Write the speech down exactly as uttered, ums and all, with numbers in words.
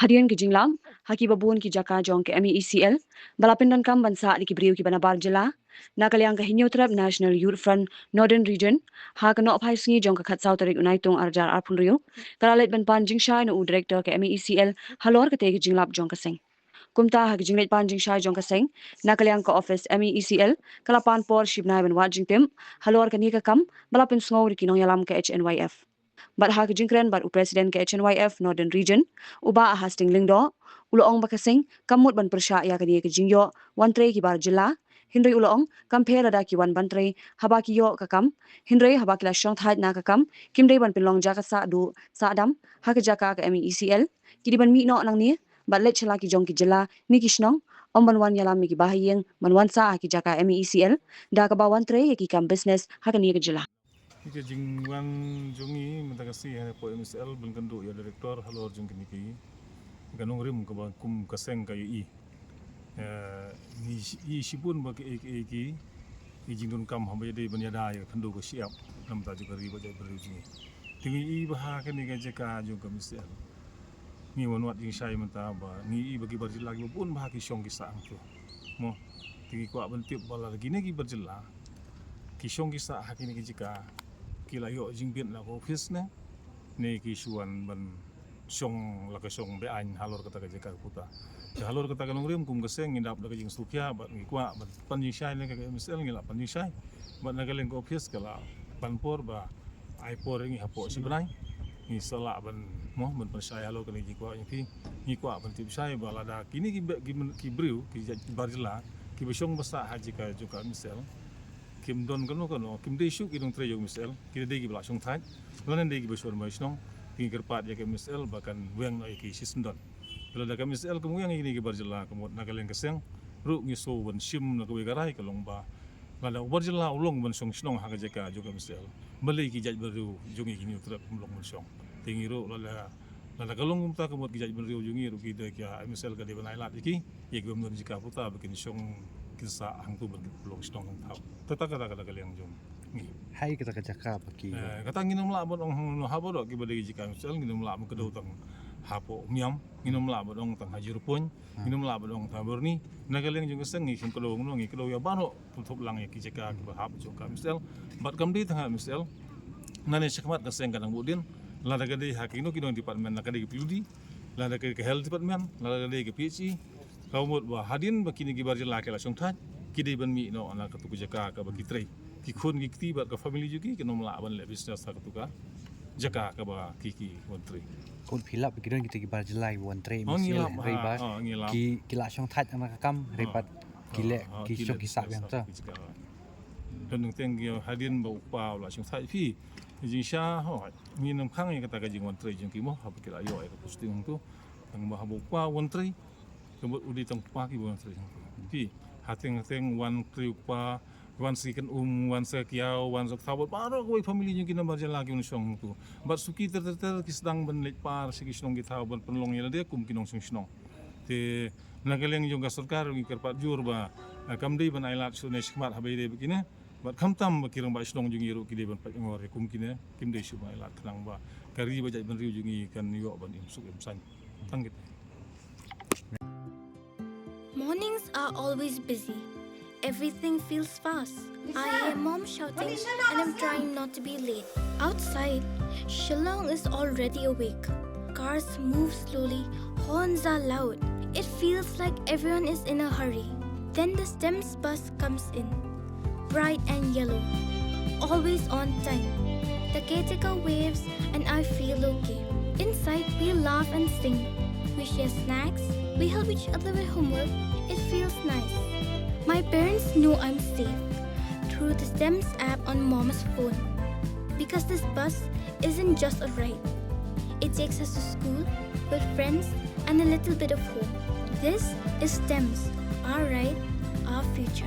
Hadien ki jinglap ha kiba bun ki jaka jong ka M E E C L ba la pyndonkam ban sah da ki briew kiba nabar jylla, na ka liang ka Hynñiewtrep National Youth Front Northern Region, ha ka nohphai sngi jong ka khatsaw tarik u Naitung arhajar arphew hynriew, ka la leit ban pan jingshai na u Director ka M E E C L halor katei ka jinglap jong ka seng. Kumta ha ka jingleit pan jingshai jong ka seng, na ka liang ka office M E E C L ka la pan por shi bnai ban wad jingtip halor kane ka kam ba la pynsngew da ki nongïalam ka H N Y F. Bad ha ka jingkren bad u President ka H N Y F Northern Region, u Bah Hastings Lyngdoh, u la ong ba ka seng kam mut ban pyrshah ïa kane ka jingïoh wan trei ki bar jylla. Hynrei u la ong kam pher lada ki wan ban trei haba ki ïoh ka kam, hynrei haba ki la shong thait na ka kam, kim dei ban pynlong jaka sah duh sah dam ha ka jaka ka M E E C L. Ki dei ban mih noh nangne bad leit sha la ki jong ki jylla ne ki shnong, ym ban wan ïalam ïa ki bahaïing ban wan sah ha ki jaka M E E C L, da kaba wan trei ïa ki kam business ha kane ka jylla. Ki jingwan jong ngi mynta ka sngi hapoh M E E C L ban kynduh ïa Director halor jong kine ki, ka nongrim kaba kum ka seng ka ïohi. Eh, ngi ïohi shibun ba ki, ki, ki, ki jingdonkam haba ïadei ban ïada ïa ka khyndew ka shyiap na ka bynta jong ka ri bad jaitbynriew jong ngi. Te ngi ïohi ba ha kane ka jaka jong ka M E E C L, ngi wan wad jingshai mynta ba ngi ïohi ba ki bar jylla kiba bun ba ha ki shong ki sah hangto. Mo, te ngi kwah ban tip ba lada kine ki bar jylla ki shong ki sah ha kine ki jaka, ki la ïoh jingbit na ka office ne, ne ki shu wan ban shong la ka shong be-aiñ halor kata ka jaka ka puta. Te halor kata ka nongrim kum ka seng ngi dap da ka jingsngewkhia bad ngi kwah ban pan jingshai ne ka M E E C L ngi la pan jingshai. Bad na ka liang ka office ka la pan por ba ai por ïa ngi hapoh shi bnai. Ngi sa lah ban, mo, ban pynshai halor kane ka jingkwah jong ki. Ngi kwah ban tip shai ba lada kine ki be-, ki men-, ki briew, ki jait, ki bar jylla kiba shong ba sah ha jaka jong ka M E E C L, kim don kano kano, kim dei shuh ki nongtrei jong M E E C L, ki dei kiba la shong thait, lane dei kiba shong bai shnong. Te ngi kyrpad ïa ka M E E C L ba kan weng noh ïa ki shisyndon. Lada ka M E E C L kam weng ïa kine ki bar jylla, ka mut na ka liang ka seng ruh ngi sngew ban shim na kawei ka rai, ka long ba lada u bar jylla u long ban shong shnong ha ka jaka jong ka M E E C L, balei ki jaitbynriew jong ngi ki Hynñiewtrep kim long ban shong? Te ngi ruh lada, lada ka long kumta, ka mut ki jaitbynriew jong ngi ruh ki da ki, M E E C L ka dei ban ai lad ïa ki, ïa ki bym don jaka puta ba kin shong, kin sah hangto ban kin pynlong shnong hangto. Kata, kata, kata ka liang jong ngi. Hai kata ka jaka ba ki. Eh, kata ngin ym lah ban ong hangno ha baroh kiba dei ki jaka M E E C L, ngin ym lah ban kdew tang hapoh Umiam, ngin ym lah ban ong tang ha Jyrpon, ngin ym lah ban ong tang ha Byrni. Na ka liang jong ka seng ngi kim kdew hangno, ngi kdew ïa baroh pynthop lang ïa ki jaka kiba hap jong ka M E E C L. Bad kam dei tang ha M E E C L, nangne shakhmat ka seng ka dang bud dien, lada ka dei ha kino kino department, lada ka dei ka P W D, lada ka dei ka health department, lada ka dei ka P H E, ka mut ba hadien ba kine ki bar jylla ki la shong thait, ki dei ban mih noh na katu ka jaka kaba ki trei. Ki khun ki kti bad ka family jong ki kin ym lah ban leh business ha katu ka jaka kaba ki, ki wan trei. Khun phi lap ki don kita ki bar jylla ki wan trei, oh, ngi lap, hynrei ba, oh, ngi lap, ki, ki la shong thait na ka kam, hynrei ba ki leh, ki shong ki sah biang ta. Don teng teng ki hadien ba u kpa u la shong thait phi. Jingshisha, ho, ngin ym khang ïa kata ka jingwan trei jong ki mo, haba ki la ïoh ïa ka posting hangto. Tang ba haba u kpa u wan trei, ka mut u dei tang u kpa kiba wan trei hangto. Phi, hateng hateng wan trei u kpa, wan sa ki kynum, wan sa ki kiaw, wan sa ki thaw, baroh kawei family jong ki namar jylla ki wan shong hangto. Bad suki ter ter ter ki sdang ban leit par sha ki shnong ki thaw ban pynlong ïa lade kum ki nongshong shnong. Te na ka liang jong ka sorkar ngi kyrpad jur ba, eh, kam dei ban ai lad shuh ne shakhmat haba ïadei bad kine. Bad khamtam ba ki rangbah shnong jong ngi ruh ki dei ban peit ngor ïa kum kine, kim dei shuh ban ai lad khnang ba ka ri bad jaitbynriew jong ngi kan ïoh ban im suk im saiñ. Tang kata. Mornings are always busy. Everything feels fast. I hear mom shouting and I'm trying not to be late. Outside, Shillong is already awake. Cars move slowly, horns are loud. It feels like everyone is in a hurry. Then the STEMS bus comes in, bright and yellow, always on time. The caretaker waves and I feel okay. Inside, we laugh and sing. We share snacks, we help each other with homework. It feels nice. My parents know I'm safe through the STEMS app on mom's phone. Because this bus isn't just a ride, it takes us to school, with friends, and a little bit of home. This is STEMS, our ride, our future.